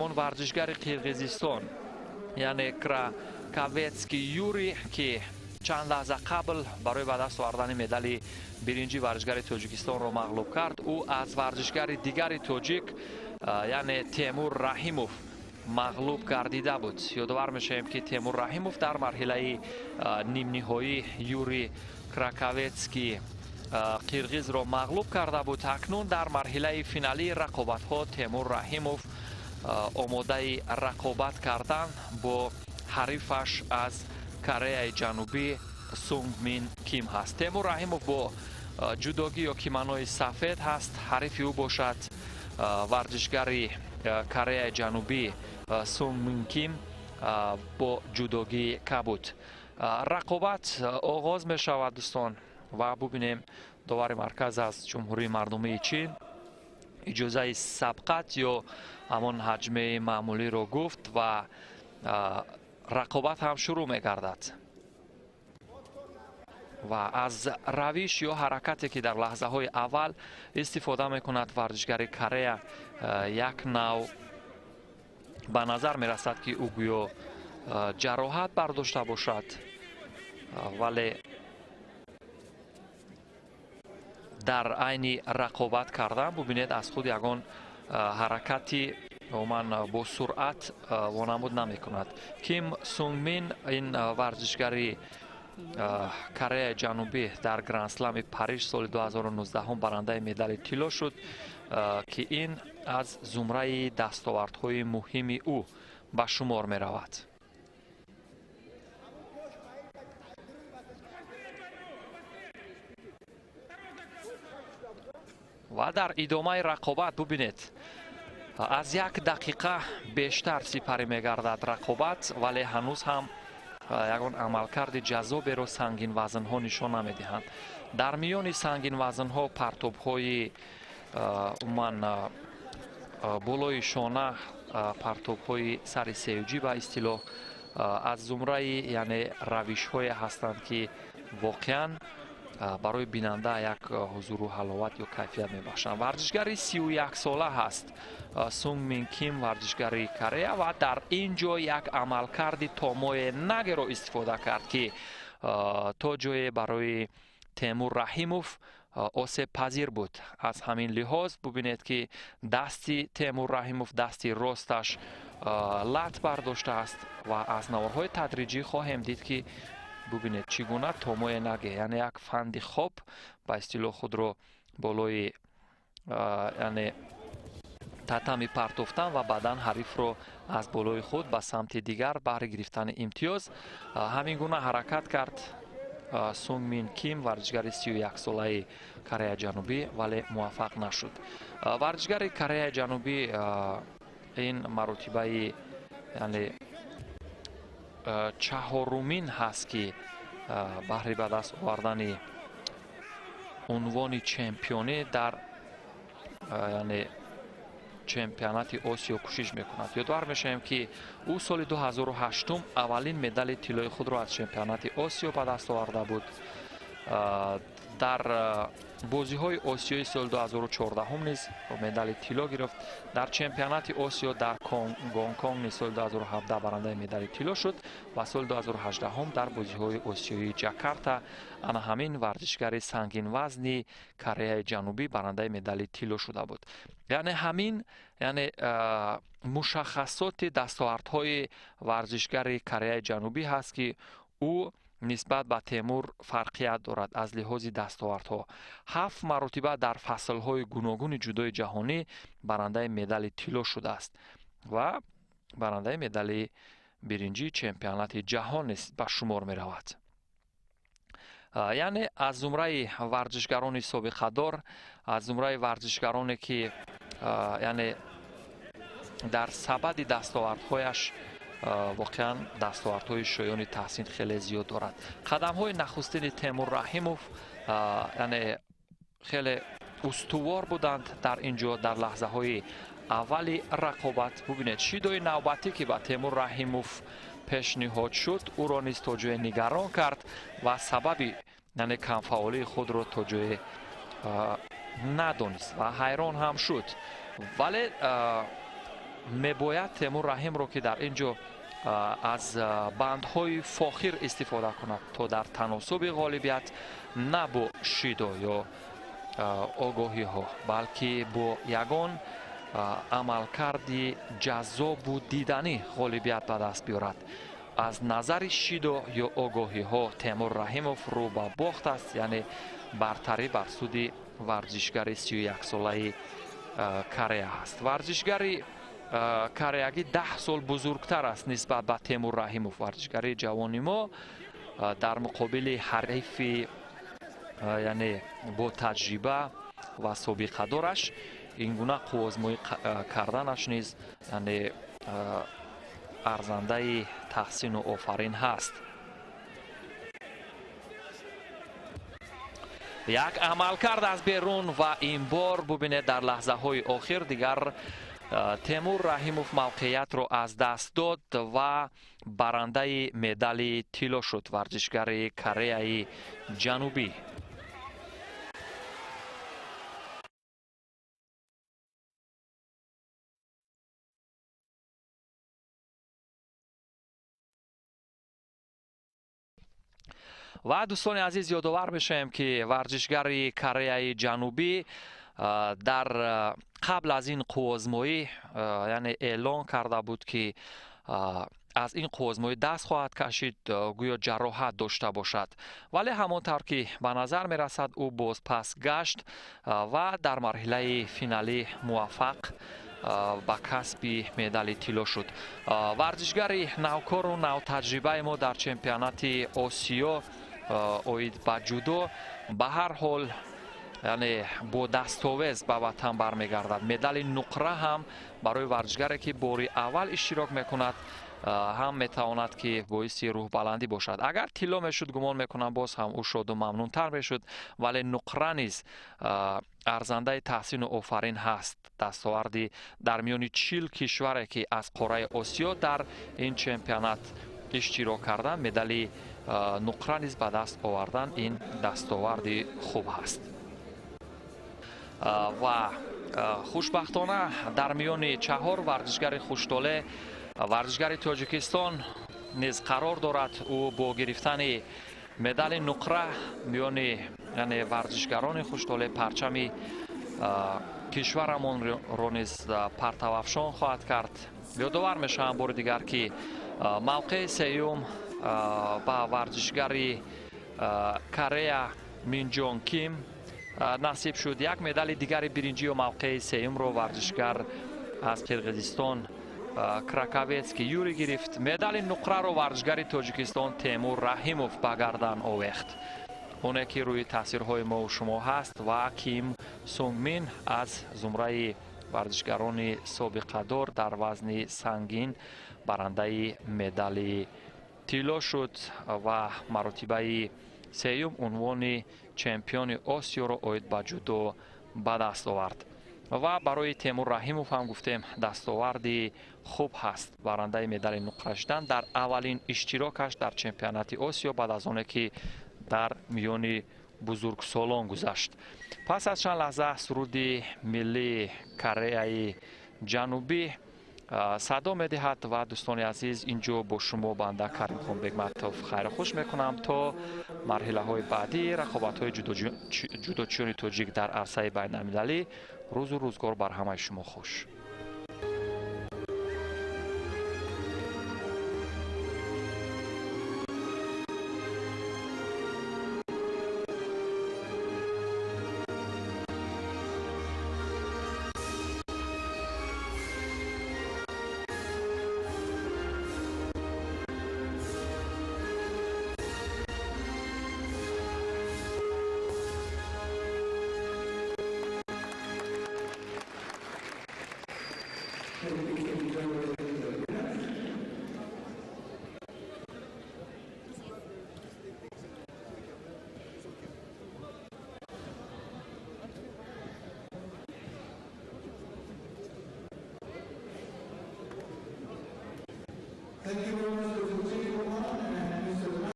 Он варзишгари Қирғизистон, яъне Краковецкий Юрий, ки чанд лаҳза қабл барои ба даст овардани медали биринҷӣ варзишгари Тоҷикистонро мағлуб кард, ӯ аз варзишгари дигари тоҷик, яъне Темур Раҳимов мағлуб гардида буд. Ёдовар мешавем, ки Темур Раҳимов дар марҳилаи нимниҳоӣ Юрий Краковецкий қирғизро мағлуб карда буд. Акнун дар марҳилаи финалии рақобатҳо Темур Раҳимов омодаи рақобат кардан бо ҳарифаш аз Кореяи Ҷанубӣ Сунгмин Ким ҳаст. Темур Раҳимов бо ҷудогӣ ё киманои сафед ҳаст. Ҳарифи ӯ бошад варзишгари Кореяи Ҷанубӣ Сунгмин Ким бо ҷудогии кабуд. Рақобат оғоз мешавад, дӯстон, ва бубинем, довари марказ аз Ҷумҳурии Мардумии Чин иҷозаи сабқат ё ҳамон ҳаҷмаи маъмулиро гуфт ва рақобат ҳам шурӯъ мегардад. Ва аз равиш ё ҳаракате, ки дар лаҳзаҳои аввал истифода мекунад варзишгари Корея, як нав ба назар мерасад, ки ӯ гӯё ҷароҳат бардошта бошад, вале дар айни рақобат кардан, бубинед, аз худ ягон ҳаракати умуман бо суръат вонамуд намекунад. Ким Сунгмин, ин варзишгари Кореяи Ҷанубӣ, дар Грандслами Париж соли 2019 барандаи медали тилло шуд, ки ин аз зумраи дастовардҳои муҳими ӯ ба шумор меравад. Ва дар идомаи рақобат, бубинед, аз як дақиқа бештар сипарӣ мегардад рақобат, вале ҳанӯз ҳам ягон амалкарди ҷаззоберо сангинвазнҳо нишон намедиҳанд. Дар миёни сангинвазнҳо партобҳои умуман болои шона, партобҳои сари сеюҷӣ ба истилоҳ аз зумраи, яъне, равишҳое ҳастанд, ки воқеан барои бинанда як ҳузуру ҳаловат ё кайфият мебахшанд. Варзишгари 31-сола ҳаст Сунгмин Ким, варзишгари Корея, ва дар ин ҷо як амалкарди томое нагеро истифода кард, ки то ҷое барои Темур Раҳимов осебпазир буд. Аз ҳамин лиҳоз, бубинед, ки дасти Темур Раҳимов, дасти росташ лат бардоштааст ва аз наворҳои тадриҷӣ хоҳем дид, ки бубинед, чӣ гуна томое наге, яъне як фанди хоб ба истилоҳ худро болои, яъне, татами партофтан ва баъдан ҳарифро аз болои худ ба самти дигар баҳри гирифтани имтиёз ҳамин гуна ҳаракат кард Сунгмин Ким, варзишгари 31-солаи Кореяи Ҷанубӣ, вале муваффақ нашуд. Варзишгари Кореяи Ҷанубӣ ин маротибаи, яъне, чаҳорумин ҳаст, ки баҳри ба даст овардани унвони чемпионӣ дар, яъне, чемпионати Осиё кӯшиш мекунад. Ёдовар мешавем, ки ӯ соли 2008 аввалин медали тиллои худро аз чемпионати Осиё ба даст оварда буд. Дар бозиҳои осиёи соли 2014 низ медали тилло гирифт. Дар чемпионати Осиё дар Гонконг низ соли 2017 барандаи медали тилло шуд ва соли 2018 дар бозиҳои осиёии Ҷакарта ана ҳамин варзишгари сангинвазни Кореяи Ҷанубӣ барандаи медали тилло шуда буд. Яъне ҳамин, яъне, мушаххасоти дастовардҳои варзишгари Кореяи Ҷанубӣ ҳаст, ки ӯ нисбат ба Темур фарқият дорад аз лиҳози дастовардҳо. Ҳафт маротиба дар фаслҳои гуногуни ҷудои ҷаҳонӣ барандаи медали тилло шудааст ва барандаи медали биринҷии чемпионати ҷаҳон низ ба шумор меравад. Яъне аз зумраи варзишгарони собиқадор, аз зумраи варзишгароне, ки, яъне, дар сабади дастовардҳояш воқеан дастовардҳои шоёни таҳсин хеле зиёд дорад. Қадамҳои нахустини Темур Раҳимов, яъне, хеле устувор буданд дар ин ҷо, дар лаҳзаҳои аввали рақобат. Бубинед, шидои навбатӣ, ки ба Темур Раҳимов пешниҳод шуд, ӯро низ то ҷое нигарон кард ва сабаби, яъне, камфаъолии худро то ҷое надонист ва ҳайрон ҳам шуд, вале Мебояд Темур Раҳимро, ки дар ин ҷо аз бандҳои фохир истифода кунад, то дар таносуби ғолибият на бо шидо ё огоҳиҳо, балки бо ягон амалкарди ҷаззобу диданӣ ғолибият ба даст биёрад. Аз назари шидо ё огоҳиҳо Темур Раҳимов рӯ ба бохт аст, яъне бартарӣ бар суди варзишгари 31-солаи Корея ҳаст. Варзишгари кореягӣ 10 сол бузургтар аст нисбат ба Темур Раҳимов. Варзишгари ҷавони мо дар муқобили ҳарифи, яъне бо таҷриба ва собиқадораш ин гуна қуввозмоӣ карданаш низ, яъне арзандаи таҳсину офарин ҳаст. Як амалкард аз берун ва ин бор бубинед, дар лаҳзаҳои охир дигар Темур Раҳимов мавқеиятро аз даст дод ва барандаи медали тилло шуд варзишгари Кореяи Ҷанубӣ. Ва дӯстони азиз, ёдовар мешавем, ки варзишгари Кореяи Ҷанубӣ дар қабл аз ин қуввозмоӣ, яъне эълон карда буд, ки аз ин қуввозмоӣ даст хоҳад кашид, гӯё ҷароҳат дошта бошад. Вале ҳамон тавр ки ба назар мерасад, ӯ бозпас гашт ва дар марҳилаи финалӣ муваффақ ба касби медали тилло шуд. Варзишгари навкору навтаҷрибаи мо дар чемпионати Осиё оид ба ҷудо ба ҳар ҳол, яъне бо дастовез ба ватан бармегардад. Медали нуқра ҳам барои варзишгаре, ки бори аввал иштирок мекунад, ҳам метавонад, ки боиси рӯҳбаландӣ бошад. Агар тилло мешуд, гумон мекунам, боз ҳам ӯ шоду мамнунтар мешуд, вале нуқра низ арзандаи таҳсину офарин ҳаст. Дастоварди дар миёни 40 кишваре, ки аз қораи Осиё дар ин чемпионат иштирок кардан, медали нуқра низ ба даст овардан, ин дастоварди хуб ҳаст. Ва хушбахтона дар миёни 4 варзишгари хуштоле варзишгари Тоҷикистон низ қарор дорад. Ӯ бо гирифтани медали нуқра миёни, яъне варзишгарони хуштоле парчами кишварамонро низ партавафшон хоҳад кард. Ёдовар мешавам бори дигар, ки мавқеи сеюм ба варзишгари Корея Минҷон Ким насиб шуд. Як медали дигари биринҷию мавқеи сеюмро варзишгар аз Қирғизистон Краковецкий Юрий гирифт. Медали нуқраро варзишгари Тоҷикистон Темур Раҳимов ба гардан овехт, оне ки рӯи таъсирҳои мо шумо ҳаст, ва Ким Сунгмин аз зумраи варзишгарони собиқадор дар вазни сангин барандаи медали тилло шуд ва маротибаи сеюм унвони чемпиони Осиёро оид ба ҷудо ба даст овард. Ва барои Темур Раҳимов ҳам гуфтем, дастоварди хуб ҳаст барандаи медали нуқра шудан дар аввалин иштирокаш дар чемпионати Осиё баъд аз оне ки дар миёни бузургсолон гузашт. Пас аз чанд лаҳза суруди миллии Кореяи Ҷанубӣ садо медиҳад ва дӯстони азиз, ин ҷо бо шумо банда Каримхон Бегматов хайру хуш мекунам то марҳилаҳои баъдии рақобатҳои ҷудочиёни тоҷик дар арсаи байналмилалӣ. Рӯзу рӯзгор бар ҳамаи шумо хуш. Thank you very much.